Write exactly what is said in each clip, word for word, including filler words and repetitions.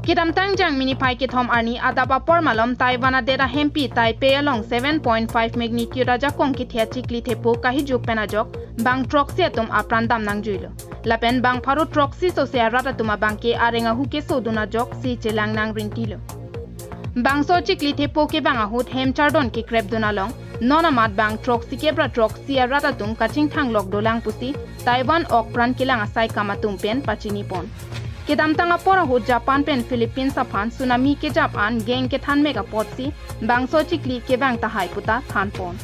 Kedamtang Jangmi niphai kethom arni adap apor malom Taiwan adet ahempi Taipei along seven point five magnitude ajakong kethe achikli thepo kahijuk pen ajok bang throksi atum apran dam nangjuilo. Lapen bang pharo throksi sose arat atum abangke areng ahu kesodun ajoksi chelang nang rintilo. Bangso achikli thepo kevang ahut hem chardon kekrepdun along non amat bang throksi kep ra throksi arat atum kachingthang lok dolang pusi Taiwan ok pran kelang asai kam atum pen pachini pon. Kedamtang apor ahut Japan pen Philippines aphan tsunami kejap an geng kethan mek apotsi bangso achikli kevang tahai puta than pon.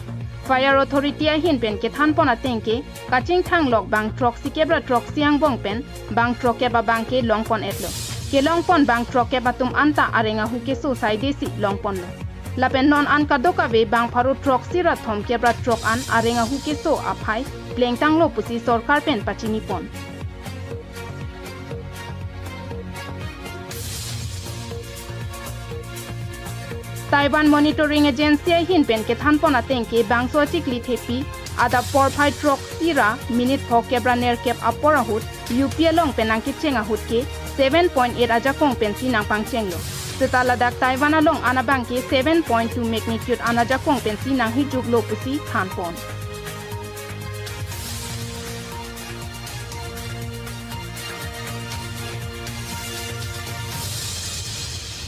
Fire Authority ahin pen kethan pon atengke kachingthang lok bang throksi kep ra throksi angbong pen bang throk kep abangke long pon etlo. Kelong pon bang throk kep atum anta areng ahu keso saidesi long ponlo. Lapen non an kadokave bang pharo throksi ra thom kep ra throk an areng ahu keso aphai plengtanglo pusi sorkar pen pachini pon. Taiwan Monitoring Agency ahin pen kethan pon atengke bangso achikli thepi adap porphai throksi ra minute pho kep ra nerkep apor ahut U P along pen nangkecheng ahut ke seven point eight ajakong pensi nangpangchenglo. Seta ladak Taiwan along an abangke seven point two magnitude an ajakong pensi nanghijuklo pusi than pon.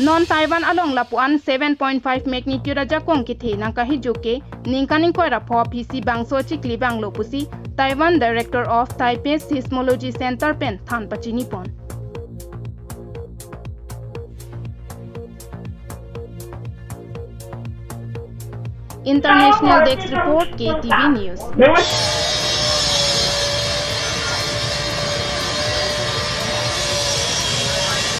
Non Taiwan along lapu-an seven point five magnitude ajakong kethe nangkahijuk ke ningkan ingkoi ra pho aphisi bangso achikli vanglo pusi Taiwan Director of Taipei Seismology Center pen than pachini pon. International Desk Report, K T V News.